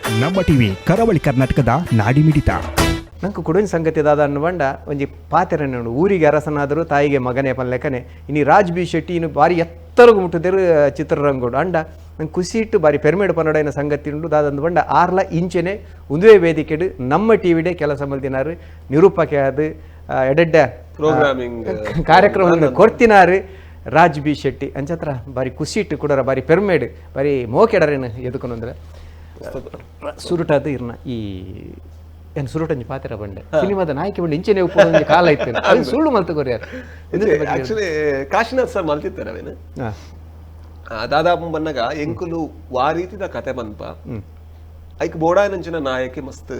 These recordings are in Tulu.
ನಮ್ಮ ಟಿವಿ ಕರಾವಳಿ ಕರ್ನಾಟಕದ ನಾಡಿಮಿಡಿತ. ನಂಗೆ ಕುಡೊಂಜಿ ಸಂಗತಿ ದಾದ ಅನ್ನು ಬಂಡ ಒಂಜಿ ಪಾತೆರನೆ ಉಂಡು. ಊರಿಗೆ ಅರಸನಾದರೂ ತಾಯಿಗೆ ಮಗನೇ ಪನ್ಲೆಕ್ಕನೆ ಇನಿ ರಾಜ್ ಬಿ ಶೆಟ್ಟಿ ಇನ್ನು ಬಾರಿ ಎತ್ತರಗು ಮುಟ್ಟುದೇರು ಚಿತ್ರರಂಗೋಡು. ಅಂಡ ನಂಗೆ ಖುಷಿ ಇಟ್ಟು ಬಾರಿ ಪೆರ್ಮೇಡು ಪನ್ನಡೈನ ಸಂಗತಿ ಉಂಡು. ದಾದಂದು ಬಂಡ ಆರ್ಲ ಇಂಚೆನೆ ಉಂದುವೇ ವೇದಿಕೆಡು ನಮ್ಮ ಟಿವಿಡೆ ಕೆಲಸ ಮಲ್ದಿನಾರು, ನಿರೂಪಕೆ ಆದ್ ಎಡೆಡ್ಡೆ ಪ್ರೋಗ್ರಾಮಿಂಗ್ ಕಾರ್ಯಕ್ರಮವನ್ನು ಕೊಡ್ತಿನಾರು ರಾಜ್ ಬಿ ಶೆಟ್ಟಿ. ಅಂಚತ್ರ ಬಾರಿ ಖುಷಿ ಇಟ್ಟು ಕೂಡ ಬಾರಿ ಪೆರ್ಮೇಡು ಬಾರಿ ಮೋಕೆಡರೇನು ಎದುಕೊನಂದ್ರೆ ಸುರುಟಾದ ಇರ್ನ ಈ ಏನ್ ಸುರುಟಂಜಿ ಪಾತ್ರ ಬಂಡೆ ಸಿನಿಮಾದ ನಾಯಕಿ ಬಂಡೆ ಇಂಚೆನೆ ಉಪ್ಪು ಒಂಜಿ ಕಾಲ ಇತ್ತು, ಅದು ಸುಳ್ಳು ಮಲ್ತು ಕೊರಿಯಾರ. ಆಕ್ಚುಲಿ ಕಾಶಿನಾಥ್ ಸರ್ ಮಲ್ತಿತ್ತಾರೆ ಅವೇನು. ದಾದಾಪು ಬನ್ನಗ ಎಂಕುಲು ವಾ ರೀತಿದ ಕತೆ ಪನ್ಪ ಐಕ್ ಬೋಡಾಯನಂಚಿನ ನಾಯಕಿ ಮಸ್ತ್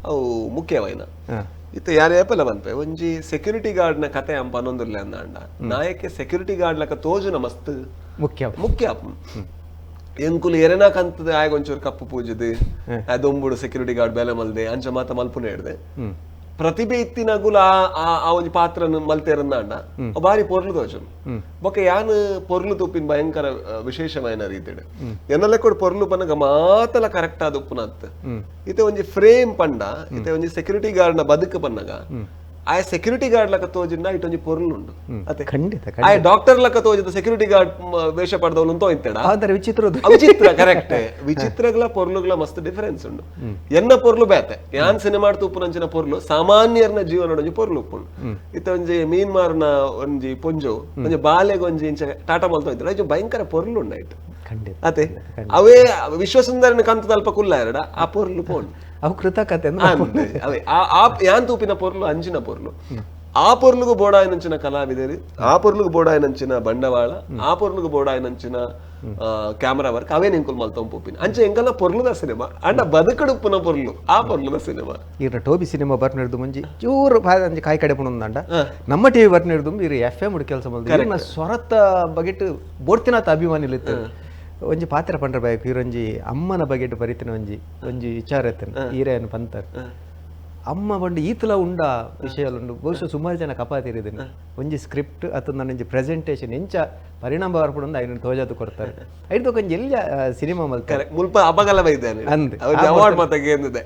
ಅವು ಮುಖ್ಯವಾಯಿನ. ಇತ್ತ ಯಾರೇ ಏಪಲ ಪನ್ಪೆ ಒಂಜಿ ಸೆಕ್ಯೂರಿಟಿ ಗಾರ್ಡ್ ನ ಕತೆ ಅಂಪ ಅನ್ನೊಂದುರ್ಲೆ ಅಂದಾಂಡ ನಾಯಕೆ ಸೆಕ್ಯೂರಿಟಿ ಗಾರ್ಡ್ ಲಕ ತೋಜುನ ಮಸ್ತ್ ಮುಖ್ಯ ಮುಖ್ಯ. ಎಂಕುಲು ಎರೆನ ಕಂತದ ಆಯ್ ಒಂಚೂರು ಕಪ್ಪು ಪೂಜೆದು ದೊಂಬುಡು ಸೆಕ್ಯೂರಿಟಿ ಗಾರ್ಡ್ ಬೇಲೆ ಮಲ್ದೆ ಅಂಚ ಮಾತ ಮಲ್ಪುನ ಹಿಡ್ದೆ ಪ್ರತಿಭೆ ಇತ್ತಿನಗುಲ ಆ ಆ- ಆ ಒಂಜಿ ಪಾತ್ರನ ಮಲ್ತೇರಂದಾಂಡ ಅವ್ ಬಾರಿ ಪೊರ್ಲು ತೋಜುನು. ಬೊಕ ಯಾನ್ ಪೊರ್ಲು ತೂಪಿನ ಭಯಂಕರ ವಿಶೇಷವಾಯಿನ ರೀತಿಡ್ ಎನ್ನಲೆ ಕೂಡ ಪೊರ್ಲು ಪನ್ನಗ ಮಾತಲ ಕರೆಕ್ಟ್ ಆದ ಉಪ್ಪುನತ್. ಇತ್ತೆ ಒಂಜಿ ಫ್ರೇಮ್ ಪಂಡ ಇತ್ತೆ ಒಂಜಿ ಸೆಕ್ಯೂರಿಟಿ ಗಾರ್ಡ್ ನ ಬದುಕು ಪನ್ನಗ ಆ ಸೆಕ್ಯೂರಿಟಿ ಗಾರ್ಡ್ ಲಕ ತೋಜಿಂಡ it ಒಂಜಿ ಪೊರ್ಲು ಉಂಡು ಅತೆ. ಖಂಡಿತ. ಆ ಡಾಕ್ಟರ್ ಲಕ ತೋಜಿದ ಸೆಕ್ಯೂರಿಟಿ ಗಾರ್ಡ್ ವೇಷ ಪಡೆದವನು ತೋಯ್ತೇಡ. ಆದರೆ ವಿಚಿತ್ರ. ವಿಚಿತ್ರ ಕರೆಕ್ಟ್. ವಿಚಿತ್ರಗಳ ಪೊರ್ಲುಗಳ ಮಸ್ತ್ ಡಿಫರೆನ್ಸ್ ಉಂಡು. ಎನ್ನ ಪೊರ್ಲು ಬೇತೆ, ಯಾನ್ ಸಿನಿಮಾ ತೂಪುನಂಚಿನ ಪೊರ್ಲು ಸಾಮಾನ್ಯರ್ನ ಜೀವನ ಒಂಜಿ ಪೊರ್ಲು ಉಪ್ಪುಂಡು. ಇತ್ತ ಒಂಜಿ ಮೀನ್ ಮಾರುನ ಒಂಜಿ ಪೊಂಜು ಒಂಜಿ ಬಾಲೆಗ್ ಒಂಜಿ ಇಂಚ ಟಾಟಾ ಮಲ್ತ ಇತ್ತು, ಒಂಜಿ ಭಯಂಕರ ಪೊರ್ಲು ಉಂಡು ಐಟ್. ಅತೆ ಅವೇ ವಿಶ್ವಸುಂದರನ ಕಂತದಲ್ಪ ಕುಲ್ಲ ಎರಡ ಆ ಪೊರ್ಲು ಪೋಂಡು. ಅವು ಕೃತಕತೆ ಅಂದ್ರೆ. ಅಂದ್ ಅವೇ ಆ ಆ ಯಾನ್ ತೂಪಿನ ಪೊರ್ಲು ಅಂಚಿನ ಪೊರ್ಲು. ಆ ಪೊರ್ಲುಗು ಬೋಡಾಯನಂಚಿನ ಕಲಾವಿದರು, ಆ ಪೊರ್ಲುಗು ಬೋಡಾಯನಂಚಿನ ಬಂಡವಾಳ, ಆ ಪೊರ್ಲುಗು ಬೋಡಾಯನಂಚಿನ ಕ್ಯಾಮರಾ ವರ್ಕ್ ಅವೇ ಎಂಕುಲು ಮಲ್ತೊಂದು ಪೋಪಿನ. ಅಂಚೆ ಎಂಕಲ್ನ ಪೊರ್ಲುದ ಸಿನಿಮಾ ಅಂಡ ಬದುಕಡುಪ್ಪುನ ಪೊರ್ಲು ಆ ಪೊರ್ಲುದ ಸಿನಿಮಾ. ಈರ್ನ ಟೋಬಿ ಸಿನಿಮಾ ಬರ್ನಿಡ್ದು ಮುಂಜಿ ಚೂರು ಅಂಜಿ ಕಾಯಿ ಕಡೆ ಪುಣಂದಾಂಡ ನಮ್ಮ ಟಿವಿ ಬರ್ನಿಡ್ದು ಇರು ಎಫ್ ಎಂ ಕೆಲಸ ಮಲ್ದು ಇರ್ನ ಸ್ವರತ್ತ ಬಗೆಟ್ ಬೋರ್ತಿನಾತ ಅಭಿಮಾನಿಲಿತ್ತು. ಒಂಜಿ ಪಾತ್ರ ಪಂಡ್ರ ಬಯಕು ಇರೊಂಜಿ ಅಮ್ಮನ ಬಗೆಟ್ ಬರಿತಿನ ಒಂಜಿ ಒಂಜಿ ವಿಚಾರ ಇತ್ತೇನೆ ಈರೇನು ಪಂತರ್ ಅಮ್ಮ ಬಂಡು ಈತಲ ಉಂಡ ವಿಷಯ ಉಂಡು. ಬಹುಶಃ ಸುಮಾರು ಜನ ಕಪಾತಿರಿದ್ದೀನಿ ಒಂಜಿ ಸ್ಕ್ರಿಪ್ಟ್ ಅಥವಾ ನನ್ನ ಪ್ರೆಸೆಂಟೇಷನ್ ಎಂಚ ಪರಿಣಾಮ ಬರ್ಪುಂಡು ಐನ ತೋಜಾದು ಕೊಡ್ತಾರೆ. ಐದು ಒಂಜಿ ಎಲ್ಲ ಸಿನಿಮಾ ಮಲ್ತಾರೆ. ಕರೆಕ್ಟ್, ಮುಲ್ಪ ಅಪಗಲ ಬೈದಾನೆ. ಅಂದ್. ಅವಾರ್ಡ್ ಮಾತ ಗೇಂದಿದೆ.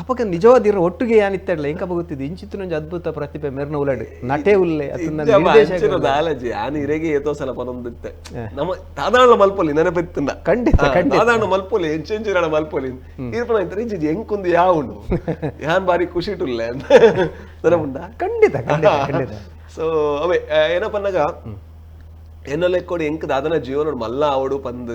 ಅಪಗ ನಿಜವಾದ ಇರೋ ಒಟ್ಟಿಗೆ ಯಾನಿತ್ತಲ್ಲ ಎಂಕ ಗೊತ್ತಿದ್ದು ಇಂಚಿತ್ತಿನ ಒಂಜಿ ಅದ್ಭುತ ಪ್ರತಿಭೆ ಮೆರ್ನ ಉಲಡ್ ನಟೆ ಉಲ್ಲೆ ಅಥವಾ ನಿರ್ದೇಶಕ. ಅಂಚಿನ ದಾಲಜಿ ಆನ್ ಇರೆಗೆ ಏತೋ ಸಲ ಪನೊಂದಿತ್ತೆ ನಮ್ಮ ಸಾಧಾರಣ ಮಲ್ಪೊಲಿ ನೆನಪಿತ್ತುಂಡ. ಖಂಡಿತ, ಖಂಡಿತ. ಸಾಧಾರಣ ಮಲ್ಪೊಲಿ ಎಂಚೆಂಚಿನ ಮಲ್ಪೊಲಿ ಈರ್ಪಣ ಇತ್ತಾರೆ ಇಂಚಿ ಎಂಕೊಂದು ಯಾವುಂಡು ಯಾನ್ ಬಾರಿ ಖುಷಿ ಇಟ್ಟುಲ್ಲೆ ಅಂತ ನೆನಪುಂಡ. ಖಂಡಿತ ಖಂಡಿತ ಖಂಡಿತ. ಸೊ ಅವೇ ಏನಪ್ಪನ್ನಾಗ ಎನ್ನ ಲೆಕ್ಕೋಡು ಎಂಕ್ ದಾದನ ಜೀವನ ಮಲ್ಲ ಆವಡು ಪಂದ್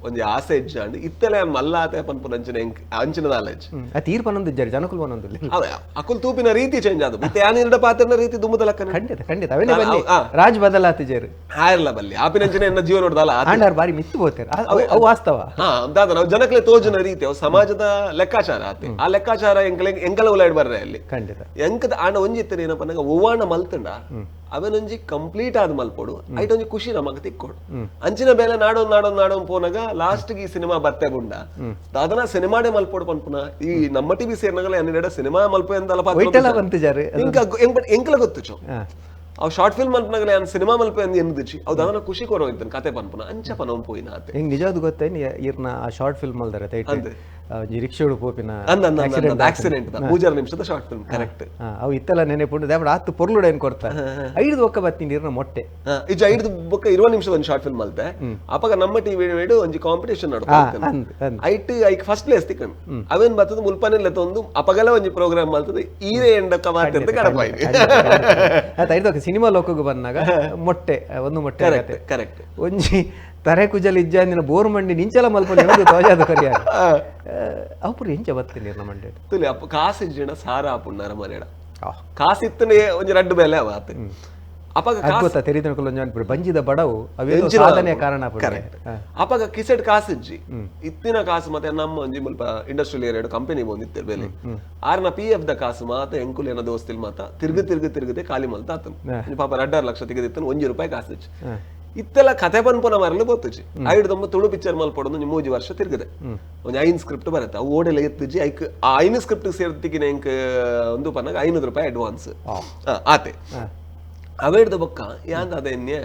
ಒಂಜಿ ಆಸೆ ಇಜ್ಜಾಂಡ್. ಇತ್ತಲೆ ಮಲ್ಲ ಆತೆ ಪನ್ಪುನ ಅಂಚಿನ ಎಂಕ್ ಅಂಚಿನ ನಾಲೆಜ್. ಆ ತೀರ್ಪು ಅನ್ನೊಂದು ಜನಕುಲು ಅನ್ನೊಂದಿಲ್ಲ. ಅವೇ ಅಕುಲ್ ತೂಪಿನ ರೀತಿ ಚೇಂಜ್ ಆದ ಮತ್ತೆ ಯಾನ್ ಇರಡ ಪಾತ್ರನ ರೀತಿ ದುಮ್ಮದ ಲಕ್ಕನ. ಖಂಡಿತ ಖಂಡಿತ, ಅವೇನೇ ಬನ್ನಿ ರಾಜ್ ಬದಲಾತಿಜೇರು. ಆಯಿರ್ಲ ಬಲ್ಲಿ ಆಪಿನಂಚಿನ ಎನ್ನ ಜೀವನ ನೋಡ್ದಲ್ಲ. ಆಂಡಾರ್ ಬಾರಿ ಮಿತ್ತು ಹೋಗ್ತಾರೆ, ಅವು ವಾಸ್ತವ. ಹಾ ದಾದ ನಾವು ಜನಕ್ಲೆ ತೋಜುನ ರೀತಿ ಅವು ಸಮಾಜದ ಲೆಕ್ಕಾಚಾರ ಆತೆ. ಆ ಲೆಕ್ಕಾಚಾರ ಎಂಕಲೆ ಎಂಕಲ ಉಲಾಡ್ ಬರ್ರೆ ಅಲ್ಲಿ. ಖಂಡಿತ. ಎಂಕದ ಆಂಡ ಒಂಜಿ ಇತ್ತನೆ ಏನಪ್ಪ ನಂಗೆ ಒವ್ವಾಣ ಮಲ್ತಂಡ ಅವನೊಂಜಿ ಕಂಪ್ಲೀಟ್ ಆದ್ ಮಲ್ಪೊಡು, ಐಟ್ ಒಂಜಿ ಖುಷಿ ನಮಗ್ ತಿಕ್ಕೊಡು. ಅಂಚಿನ ಬೇಲೆ ನಾಡೋನ್ ನಾಡೋನ್ ನಾಡೋನ್ ಪೋನಾಗ ಲಾಸ್ಟ್ ಈ ಸಿನಿಮಾ ಬತ್ತೆ ಬುಂಡ ದಾದನ ಸಿನಿಮಾಡೆ ಮಲ್ಪೊಡು ಪನ್ಪುನ ಈ ನಮ್ಮ ಟಿವಿ ಸೇರ್ನಗಲ ಎನ್ನೆಡ ಸಿನಿಮಾ ಮಲ್ಪ ಎಂದಲ್ಲ ಪಾತ್ರ. ಒಯ್ಟೆಲ್ಲ ಬಂತಿಜಾರು. ಎಂಕಲ ಗೊತ್ತುಚು ಅವ್ ಶಾರ್ಟ್ ಫಿಲ್ಮ್ ಮಲ್ಪನಾಗಲೇ ಯಾನ್ ಸಿನಿಮಾ ಮಲ್ಪ ಎಂದ್ ಎನ್ನುದಿಚ್ಚಿ ಅವ್ ದಾದನ ಖುಷಿ ಕೊರೋ ಇದ್ದನ್ ಕತೆ ಪನ್ಪುನ ಅಂಚ ಪನೋನ್ ಪೋಯಿನ ಆತೆ. ಹಿಂಗ್ ನಿಜವಾದ ಗೊತ್ತೇನು ಇರ್ನ ಆ ಶಾರ್ಟ್ ಫಿಲ್ಮ್ ಅಲ್ದಾರೆ ತೈಟ್ ಒಂಜಿ ರಿಕ್ಷಾಡು ಪೋಪಿನ. ಅಂದ ಆಕ್ಸಿಡೆಂಟ್ ಪೂಜಾರ ನಿಮಿಷದ ಶಾರ್ಟ್ ಫಿಲ್ಮ್ ಕರೆಕ್ಟ್. ಅವು ಇತ್ತೆಲ್ಲ ನೆನೆಪುಂಡು ದೇವಡ ಆತು ಪೊರ್ಲುಡ ಏನ್ ಕೊಡ್ತಾರೆ ಐದು ಒಕ್ಕ ಬತ್ತಿ ನೀರ್ನ ಮೊಟ್ಟೆ. ಇಜ್ಜ ಐದು ಬೊಕ್ಕ 20 ನಿಮಿಷದ ಒಂದು ಶಾರ್ಟ್ ಫಿಲ್ಮ್ ಅಲ್ತೆ. ಅಪಗ ನಮ್ಮ ಟಿವಿ ಒಂಜಿ ಕಾಂಪಿಟೇಷನ್ ಅಂದ್ ಅಂದ್. ಐಟ್ ಐಕ್ ಫಸ್ಟ್ ಪ್ಲೇಸ್ ತಿಕ್ಕಂಡು ಅವೇನ್ ಬರ್ತದ ಮುಲ್ಪನೆಲ್ಲ ತೊಂದು ಅಪಗಲ ಒಂಜಿ ಪ್ರೋಗ್ರಾಮ್ ಮಲ್ತದ ಈರೇ ಎಂಡಕ್ಕ ಮಾತಾಡ್ದು ಕಡಪಾಯಿ. ಆಯ್ತು, ಐದು ಸಿನಿಮಾ ಲೋಕಕ್ಕೆ ಬಂದಾಗ ಮೊಟ್ಟೆ ಒಂದು ಮೊಟ್ಟೆ ಕರೆಕ್ಟ್ ಆಗತ್ತೆ. ಕರೆಕ್ಟ್. ಒಂಜಿ ತರೆ ಕುಜಲ್ ಇಜ್ಜಾಂದಿನ ಬೋರ್ ಮಂಡಿ ನಿಂಚಲ ಮಲ್ಪೊಲಿ ಎಂದು ತೋಜಾದ ಕರಿಯಾರ ಅವು ಎಂಚ ಬತ್ತಿ ನೀರ್ನ ಮಂಡೆ. ತುಲಿ ಅಪ್ಪ ಕಾಸು ಇಜ್ಜಿಡ ಸಾರ ಆಪುಂಡು ಅರಮನೆಡ ಕಾಸು ಇತ್ತನೆ ಒಂಜಿ ರಡ್ಡು ಬೇಲೆ ಅವ ಆತ ಅಪಗ ಕಾಸು ಅದ್ಭುತ ತೆರಿದನ ಒಂಜಿ ಬಂಜಿದ ಬಡವು ಅವೇತೋ ಎಂಚಿನ ಸಾಧನೆಯ ಕಾರಣ ಆಪುಂಡು. ಕರೆಕ್ಟ್. ಅಪಗ ಕಿಸೆಟ್ ಕಾಸು ಇಜ್ಜಿ ಇತ್ತಿನ ಕಾಸು ಮತ್ತೆ ನಮ್ಮ ಒಂಜಿ ಮುಲ್ಪ ಇಂಡಸ್ಟ್ರಿಯಲ್ ಏರಿಯಾ ಕಂಪನಿ ಬಂದಿತ್ತೆ ಬೇಲೆ ಆರ್ನ ಪಿ ಎಫ್ the ಕಾಸು ಮಾತ ಎಂಕುಲ್ ಏನ ದೋಸ್ತಿಲ್ ಮಾತ ತಿರ್ಗು ತಿರ್ಗು ತಿರುಗದೆ ಖಾಲಿ ಮಲ್ತ ಆತನು ಪಾಪ 2.5 ಲಕ್ಷ ತೆಗೆದಿತ್ತನು 1 ರೂಪಾಯಿ ಕಾಸು ಇಜ್ಜಿ. ಇತ್ತೆಲ್ಲ ಕತೆ ಪನ್ಪುನ ಮರಲು ಗೊತ್ತುಜಿ. ಐಡ್ ದೊಂಬ ತುಳು ಪಿಕ್ಚರ್ ಮಲ್ಪೊಡೊಂದು ಒಂಜಿ 3 ವರ್ಷ ತಿರುಗಿದೆ. ಒಂಜಿ ಐನ್ ಸ್ಕ್ರಿಪ್ಟ್ ಬರುತ್ತೆ ಅವು ಓಡೆಲ್ಲ ಎತ್ತುಜಿ. ಐಕ್ ಆ ಐನು ಸ್ಕ್ರಿಪ್ಟ್ ಸೇರ್ತಿಗಿನ ಎಂಕ್ ಒಂದು ಪನ್ನಾಗ 500 ರೂಪಾಯಿ ಅಡ್ವಾನ್ಸ್ ಆತೆ. ಅವೇಡ್ದ ಬೊಕ್ಕ ಯಾಂದ ಅದ ಎನ್ನೆ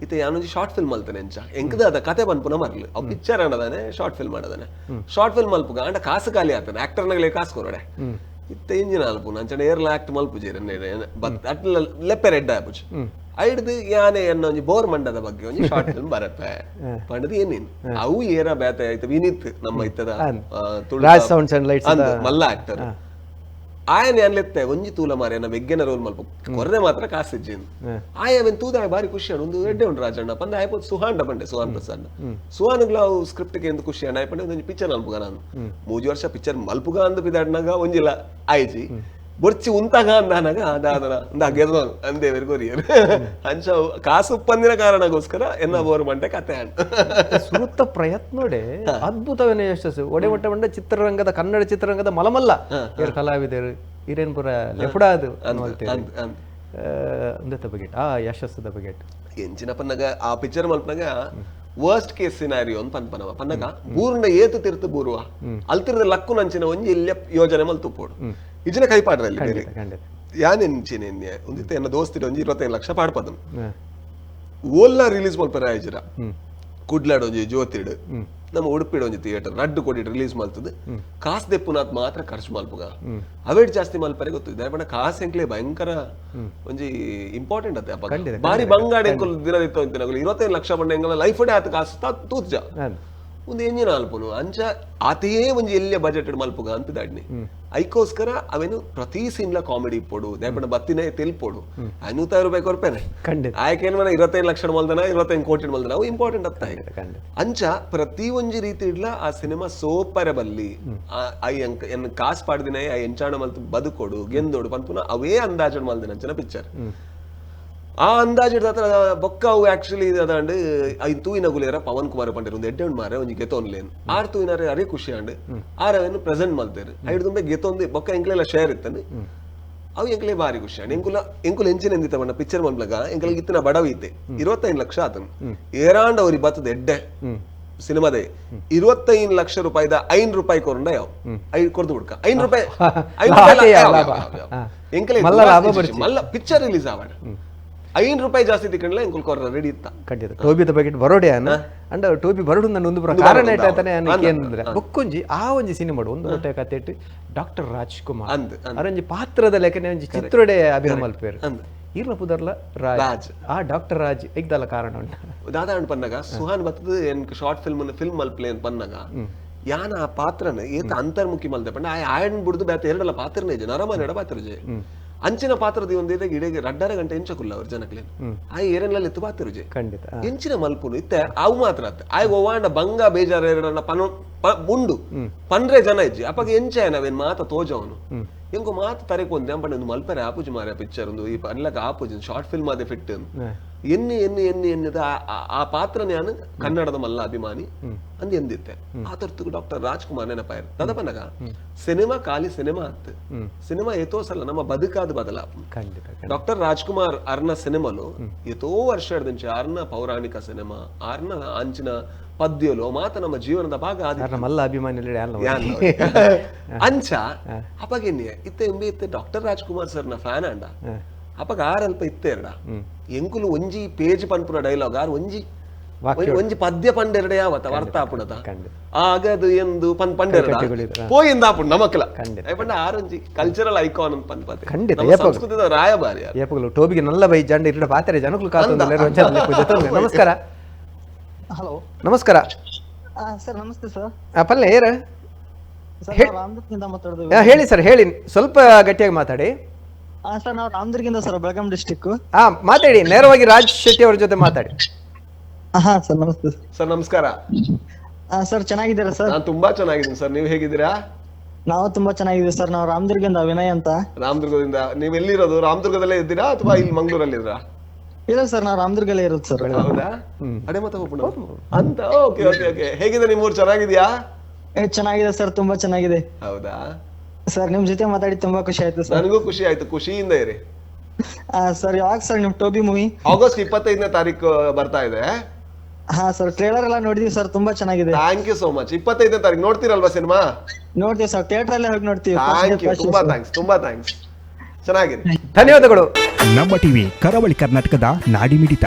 ಇತ್ತೆ ಯಾನೊಂಜಿ ಶಾರ್ಟ್ ಫಿಲ್ಮ್ ಮಲ್ತನೆ ಅಂಚ ಎಂಕದ ಅದ ಕತೆ ಪನ್ಪುನ ಮರ್ಲು ಅವು ಪಿಕ್ಚರ್ ಆಂಡದಾನೆ ಶಾರ್ಟ್ ಫಿಲ್ಮ್ ಮಾಡದಾನೆ ಶಾರ್ಟ್ ಫಿಲ್ಮ್ ಮಲ್ಪುಗ ಅಂಡ ಕಾಸು ಖಾಲಿ ಆತನೆ ಆಕ್ಟರ್ನಗಲೇ ಕಾಸು ಕೊರಡೆ ಇತ್ತೆ ಇಂಜಿನ್ ಅಲ್ಪುನ ಅಂಚನೆ ಏರ್ಲ ಆಕ್ಟ್ ಮಲ್ಪುಜೇರ್ ಅಟ್ಲ ಲೆಪ್ಪೆ ರೆಡ್ ಆಪುಜಿ ಐಡ್ದು ಯಾನೆ ಎನ್ನ ಒಂಜಿ ಬೋರ್ ಮಂಡದ ಬಗ್ಗೆ ಒಂಜಿ ಶಾರ್ಟ್ ಫಿಲ್ಮ್ ಬರಪ್ಪೆ ಪಂಡದು ಏನೇನು ಅವು ಏರ ಬೇತೆ ಆಯ್ತು ವಿನೀತ್ ನಮ್ಮ ಇತ್ತದ Tulu Raj sounds and lights ಅಂದ್ ಮಲ್ಲ ಆಕ್ಟರ್ ಆಯನ ಏನ್ ಒಂಜಿ ತೂಲ ಮಾರಿ ಎನ್ನ ಬೆಗ್ಗೆನ ರೋಲ್ ಮಲ್ಪ ಕೊರ್ರೆ ಮಾತ್ರ ಕಾಸಿಜ್ಜಿನ್ ಆಯ ಅವನ್ ತೂದ ಬಾರಿ ಖುಷಿ ಅಣ್ಣ ಒಂದು ಎಡ್ಡೆ ಉಂಟು ರಾಜಣ್ಣ ಪಂದ ಆಯ್ಪೋದು ಸುಹಾಂಡ ಪಂಡೆ ಸುಹಾನ್ ಪ್ರಸನ್ನ ಸುಹಾನ್ಗ್ಲ ಅವು ಸ್ಕ್ರಿಪ್ಟ್ ಗೆ ಎಂದು ಖುಷಿ ಅಣ್ಣ ಆಯ್ಪಂಡೆ ಒಂಜಿ ಪಿಕ್ಚರ್ ಮಲ್ಪುಗ ನಾನು 3 ವರ್ಷ ಪಿಕ್ಚರ್ ಮಲ್ಪುಗ ಅಂದ್ ಪಿದಾಡ್ನಾಗ ಒಂಜಿಲ್ಲ ಆಯ್ಜಿ ಬೊರ್ಚಿ ಉಂತಾಗ ಅಂದಾನಾಗ ದಾದನ ಅಂದ ಗೆದ್ದವನು ಅಂದೇವರು ಕೊರಿಯರ್ ಅಂಚ ಕಾಸು ಉಪ್ಪಂದಿನ ಕಾರಣಕ್ಕೋಸ್ಕರ ಎನ್ನ ಬೋರ್ ಮಂಟೆ ಕತೆ ಅಣ್ಣ ಸುರುತ್ತ ಪ್ರಯತ್ನೋಡೆ ಅದ್ಭುತವೇನೆ ಯಶಸ್ಸು ಒಡೆ ಮೊಟ್ಟೆ ಮಂಡ ಚಿತ್ರರಂಗದ ಕನ್ನಡ ಚಿತ್ರರಂಗದ ಮಲಮಲ್ಲ ಏರ್ ಕಲಾವಿದರು ಹಿರೇನ್ ಪುರ ಲೆಫುಡಾದು ಅಂದತ್ತ ಬಗೆಟ್ ಆ ಯಶಸ್ಸದ ಬಗೆಟ್ ಎಂಚಿನ ಪನ್ನಗ ಆ ಪಿಕ್ಚರ್ ಮಲ್ಪನಾಗ worst case scenario ಅಂತ ಪನ್ಪನವ ಪನ್ನಗ ಬೂರ್ನ ಏತು ತಿರ್ತು ಬೂರುವ ಅಲ್ತಿರದ ಲಕ್ಕು ನಂಚಿನ ಒಂಜಿ ಇಲ್ಲೇ ಯೋಜನೆ ಮಲ್ತುಪ್ಪೋಡು ಇಜಿನ ಕೈ ಪಾಡ್ರ ಇಲ್ಲಿ ಬೇರೆ ಯಾನೆಂಚಿನ ಒಂದಿತ್ತೆ ಎನ್ನ ದೋಸ್ತಿರ ಒಂಜಿ 25 ಲಕ್ಷ ಪಾಡ್ಪದನು ಓಲ್ಲ ರಿಲೀಸ್ ಮಲ್ಪರ ಆಯ್ಜಿರ ಕುಡ್ಲಾಡ್ ಒಂಜಿ ಜ್ಯೋತಿಡ್ ನಮ್ಮ ಉಡುಪಿಡ್ ಒಂಜಿ ಥಿಯೇಟರ್ ರಡ್ಡು ಕೋಟಿ ರಿಲೀಸ್ ಮಲ್ತದ ಕಾಸು ದೆಪ್ಪುನಾತ್ ಮಾತ್ರ ಖರ್ಚು ಮಲ್ಪುಗ ಅವೇಟ್ ಜಾಸ್ತಿ ಮಲ್ಪರೆ ಗೊತ್ತು ಪಂಡ ಕಾಸು ಎಂಕ್ಲೆ ಭಯಂಕರ ಒಂಜಿ ಇಂಪಾರ್ಟೆಂಟ್ ಅತ್ತೆ ಅಪ್ಪ ಬಾರಿ ಬಂಗಾಡ ಎಂಕುಲು ದಿನದಿತ್ತು ಅಂತಿನ 25 ಲಕ್ಷ ಪಂಡ ಎಂಗಲ ಲೈಫ್ ಡೇ ಆತ ಕಾಸು ತೂತ್ಜ ಒಂದು ಎಂಜಿನ ಅಲ್ಪನು ಅಂಚ ಆತೆಯೇ ಒಂಜಿ ಎಲ್ಲೇ ಬಜೆಟ್ ಮಲ್ಪುಗ ಅಂತ ದಾಡ್ನಿ ಐಕೋಸ್ಕರ ಅವೇನು ಪ್ರತಿ ಸೀನ್ಲ ಕಾಮಿಡಿ ಇಪ್ಪೋಡು ದಯಪಂಡ ಬತ್ತಿನೇ ತೆಲ್ಪೋಡು 500 ರೂಪಾಯಿ ಕೊರ್ಪೇನೆ ಆಯ್ಕೆ ಏನ್ 25 ಲಕ್ಷ ಮಲ್ದನ 25 ಕೋಟಿ ಮಲ್ದನ ಅವು ಇಂಪಾರ್ಟೆಂಟ್ ಅತ್ತ ಅಂಚ ಪ್ರತಿ ಒಂಜಿ ರೀತಿ ಇಡ್ಲ ಆ ಸಿನಿಮಾ ಸೋಪರೆ ಬಲ್ಲಿ ಎನ್ ಕಾಸು ಪಾಡ್ದಿನ ಆ ಎಂಚಾಣ ಮಲ್ತು ಬದುಕೋಡು ಗೆಂದೋಡು ಪನ್ಪುನ ಅವೇ ಅಂದಾಜು ಮಲ್ದಿನ ಅಂಚನ ಪಿಕ್ಚರ್ ಆ ಅಂದಾಜು ಹತ್ರ ಬೊಕ್ಕ ಅವು ಆಕ್ಚುಲಿ ಅದಾಂಡ್ ಐನ್ ತೂಯಿನ ಗುಲೇರ ಪವನ್ ಕುಮಾರ್ ಪಂಡೇರು ಒಂದು ಎಡ್ಡೆ ಮಾರೆ ಒಂಜಿ ಗೆತೊನ್ಲೇನ್ ಆರ್ ತೂಯಿನಾರೆ ಅರೇ ಖುಷಿ ಆಂಡ್ ಆರ್ ಅವೇನು ಪ್ರೆಸೆಂಟ್ ಮಲ್ತೇರು ಐಡ್ ತುಂಬೆ ಗೆತೊಂದು ಬೊಕ್ಕ ಎಂಕ್ಲೆಲ್ಲ ಶೇರ್ ಇತ್ತಂದು ಅವು ಎಂಕ್ಲೆ ಬಾರಿ ಖುಷಿ ಆಂಡ್ ಎಂಕುಲ ಎಂಕುಲ ಎಂಚಿನ ಎಂದಿತ್ತ ಬಣ್ಣ ಪಿಕ್ಚರ್ ಮಲ್ಪಲಗ ಎಂಕಲ್ ಇತ್ತಿನ ಬಡವ ಇತ್ತೆ 25 ಲಕ್ಷ ಆತನು ಏರಾಂಡ್ ಅವ್ರಿಗೆ ಬತ್ತದ ಎಡ್ಡೆ ಸಿನಿಮಾದೇ 25 ಲಕ್ಷ ರೂಪಾಯಿದ 5 ರೂಪಾಯಿ ಕೊರಂಡ ಯಾವ ಐದು ಕೊರ್ದು ಹುಡ್ಕ 5 ರೂಪಾಯಿ ಎಂಕಲೆ ಮಲ್ಲ ಪಿಕ್ಚರ್ ರಿಲೀಸ್ ಆವಣ 5 ರೂಪಾಯಿ ಜಾಸ್ತಿ ತಿಕ್ಕಂಡ್ಲ ಎಂಕುಲ್ ಕೊರ್ರ ರೆಡಿ ಇತ್ತ ಖಂಡಿತ ಟೋಬಿದ ಬಗೆಟ್ ಬರೋಡೆ ಅನ್ನ ಅಂಡ ಟೋಬಿ ಬರೋಡು ನನ್ನ ಒಂದು ಕಾರಣ ಇಟ್ಟಾತಾನೆ ಏನಂದ್ರೆ ಬೊಕ್ಕೊಂಜಿ ಆ ಒಂಜಿ ಸಿನಿಮಾ ಒಂದು ಮೊಟ್ಟೆ ಕತೆ ಇಟ್ಟು ಡಾಕ್ಟರ್ ರಾಜ್ಕುಮಾರ್ ಅರಂಜಿ ಪಾತ್ರದ ಲೆಕ್ಕನೆ ಒಂಜಿ ಚಿತ್ರೊಡೆ ಅಭಿನಯ ಮಲ್ಪೇರು ಈರ್ಲ ಪುದರ್ಲ ರಾಜ್ ಆ ಡಾಕ್ಟರ್ ರಾಜ್ ಎಗ್ದಲ್ಲ ಕಾರಣ ಉಂಟು ದಾದಾ ಅಣ್ಣ ಪನ್ನಾಗ ಸುಹಾನ್ ಬತ್ತದ N short film film ಮಲ್ಪ್ಲೆ ಅಂತ ಪನ್ನಾಗ ಯಾನ ಆ ಪಾತ್ರನ ಏತ ಅಂತರ್ಮುಖಿ ಮಲ್ದೆ ಪಂಡ ಆ ಆಯನ್ ಬುಡ್ದು ಬ್ಯಾತ ಎರಡಲ್ಲ ಪಾತ್ರನೇ ಇಜೆ ನರಮಾನ ಪಾತ್ರ ಇಜೆ ಅಂಚಿನ ಪಾತ್ರದ ಒಂದು ಇಡೀ ರಡ್ಡರ ಗಂಟೆ ಎಂಚಕುಲ್ಲ ಅವ್ರ ಜನಕ್ಲೇನು ಆ ಏರನ್ನಲ್ಲಿ ಎತ್ತು ಪಾತಿರುಜೆ ಖಂಡಿತ ಎಂಚಿನ ಮಲ್ಪುನು ಇತ್ತೆ ಅವು ಮಾತ್ರ ಅತ್ತೆ ಆಯ್ ಒವಾಂಡ ಬಂಗ ಬೇಜಾರ ಎರಡನ್ನ ಪನ ಉಂಡು ಪನ್ರೆ ಜನ ಇಜ್ಜಿ ಅಪ್ಪಗ ಎಂಚ ನಾವೇನ್ ಮಾತ ತೋಜವನು ಎಂಕು ಮಾತ ತರೆಕು ಒಂದೇ ಅಂಪಂಡ ಒಂದು ಮಲ್ಪರೆ ಆಪುಜಿ ಮಾರ ಪಿಕ್ಚರ್ ಒಂದು ಈ ಪನ್ಲಕ ಆಪುಜಿ ಶಾರ್ಟ್ ಫಿಲ್ಮ್ ಅದೇ ಫಿಟ್ ಎನ್ನಿ ಎನ್ನಿ ಎನ್ನಿ ಎನ್ನಿದ ಆ ಪಾತ್ರ ನಾನು ಕನ್ನಡದ ಮಲ್ಲ ಅಭಿಮಾನಿ ಅಂದ್ ಎಂದಿತ್ತೆ ಆ ತರ್ತು ಡಾಕ್ಟರ್ ರಾಜ್ಕುಮಾರ್ ನೆನಪಾಯರ್ ತದಪನಗ ಸಿನಿಮಾ ಖಾಲಿ ಸಿನಿಮಾ ಅತ್ತು ಸಿನಿಮಾ ಏತೋ ಸಲ ನಮ್ಮ ಬದುಕಾದ ಬದಲಾಪ ಡಾಕ್ಟರ್ ರಾಜ್ಕುಮಾರ್ ಅರ್ನ ಸಿನಿಮಾಲು ಏತೋ ವರ್ಷ ಹಿಡ್ದಿಂಚೆ ಅರ್ನ ಪೌರಾಣಿಕ ಸಿನಿಮಾ ಅರ್ನ ಅಂಚಿನ ಪದ್ಯಲು ಮಾತ ನಮ್ಮ ಜೀವನದ ಭಾಗ ಮಲ್ಲ ಅಭಿಮಾನಿ ಅಂಚ ಅಪಗೆನ್ನಿ ಇತ್ತೆ ಎಂಬಿ ಇತ್ತೆ ಡಾಕ್ಟರ್ ರಾಜ್ಕುಮಾರ್ ಸರ್ನ ಫ್ಯಾನ್ ಅಂಡ ಅಪಗ ಆರಲ್ಪ ಇತ್ತೆ ಎರಡ ಎಂಕುಲು ಒಂಜಿ ಪೇಜ್ ಪನ್ಪುನ ಡೈಲಾಗ್ ಆರ್ ಒಂಜಿ ಒಂಜಿ ಪದ್ಯ ಪಂಡೆರಡ ಯಾವತ್ತ ಅರ್ಥ ಆಪುಣದ ಆಗದು ಎಂದು ಪನ್ ಪಂಡೆರಡ ಪೋಯಿಂದ ಆಪುಂಡು ನಮಕ್ಲ ಪಂಡ ಆರೊಂಜಿ ಕಲ್ಚರಲ್ ಐಕಾನ್ ಅಂತ ಪನ್ಪತೆ ಖಂಡಿತ ಸಂಸ್ಕೃತದ ರಾಯಭಾರಿ ಏಪಗಲು ಟೋಬಿಗೆ ನಲ್ಲ ಬೈ ಜಂಡ ಇರಡ ಪಾತ್ರೆ ಜನಕುಲು ಕಾತೊಂದು. ನಮಸ್ಕಾರ. ಹಲೋ ನಮಸ್ಕಾರ ಸರ್. ನಮಸ್ತೆ ಸರ್. ಪಲ್ಲೆ ಏರ ರಾಮದುರ್ಗದಿಂದ ಮಾತಾಡೋದು. ಹೇಳಿ ಸರ್, ಹೇಳಿ, ಸ್ವಲ್ಪ ಗಟ್ಟಿಯಾಗಿ ಮಾತಾಡಿ. ಸರ್ ನಾವು ರಾಮದುರ್ಗದಿಂದ ಸರ್, ಬೆಳಗಾಂ ಡಿಸ್ಟಿಕ್. ಹಾ ಮಾತಾಡಿ, ನೇರವಾಗಿ ರಾಜ್ ಶೆಟ್ಟಿ ಅವ್ರ ಜೊತೆ ಮಾತಾಡಿ. ಹಾ ಸರ್ ನಮಸ್ತೆ ಸರ್. ನಮಸ್ಕಾರ ಸರ್, ಚೆನ್ನಾಗಿದ್ದೀರಾ ಸರ್? ನಾನು ತುಂಬಾ ಚೆನ್ನಾಗಿದ್ದೀನಿ ಸರ್, ನೀವು ಹೇಗಿದ್ದೀರಾ? ನಾವು ತುಂಬಾ ಚೆನ್ನಾಗಿದ್ದೀವಿ ಸರ್. ನಾವು ರಾಮದುರ್ಗದಿಂದ ವಿನಯ್ ಅಂತ. ರಾಮದುರ್ಗದಿಂದ. ನೀವು ಎಲ್ಲಿರೋದು? ರಾಮದುರ್ಗದಲ್ಲೇ ಇದ್ದೀರಾ ಅಥವಾ ಇಲ್ಲಿ ಮಂಗಳೂರಲ್ಲಿ ಇದ್ದೀರಾ? ಇಲ್ಲ ಸರ್, ನಾವು ರಾಮದುರ್ಗಲ್ಲೇ ಇರೋದು ಸರ್. ಹೌದಾ? ಅಡೆ ಮತ್ತೆ ಹೋಗೋಣ ಅಂತ. Okay okay okay. ಹೇಗಿದೆ ನಿಮ್ಮೂರು? ಚೆನ್ನಾಗಿದ್ಯಾ? ಚೆನ್ನಾಗಿದೆ ಸರ್, ತುಂಬಾ ಚೆನ್ನಾಗಿದೆ. ಹೌದಾ ಸರ್? ನಿಮ್ ಜೊತೆ ಮಾತಾಡಿ ತುಂಬಾ ಖುಷಿ ಆಯ್ತು ಸರ್. ನನಗೂ ಖುಷಿ ಆಯ್ತು, ಖುಷಿಯಿಂದ ಇರಿ ಸರ್. ಯಾವಾಗ ಸರ್ ನಿಮ್ ಟೋಬಿ ಮೂವಿ? ಆಗಸ್ಟ್ 25ನೇ ತಾರೀಕು ಬರ್ತಾ ಇದೆ. ಹಾ ಸರ್, ಟ್ರೇಲರ್ ಎಲ್ಲ ನೋಡಿದೀವಿ ಸರ್, ತುಂಬಾ ಚೆನ್ನಾಗಿದೆ. Thank you so much. 25ನೇ ತಾರೀಕು ನೋಡ್ತೀರಲ್ವಾ ಸಿನಿಮಾ? ನೋಡ್ತೀವಿ ಸರ್, ಥಿಯೇಟರ್ ಅಲ್ಲೇ ಹೋಗಿ ನೋಡ್ತೀವಿ. Thank you, ತುಂಬಾ thanks, ತುಂಬಾ thanks. ಚೆನ್ನಾಗಿದೆ, ಧನ್ಯವಾದಗಳು. ನಮ್ಮ ಟಿವಿ ಕರಾವಳಿ ಕರ್ನಾಟಕದ ನಾಡಿಮಿಡಿತ.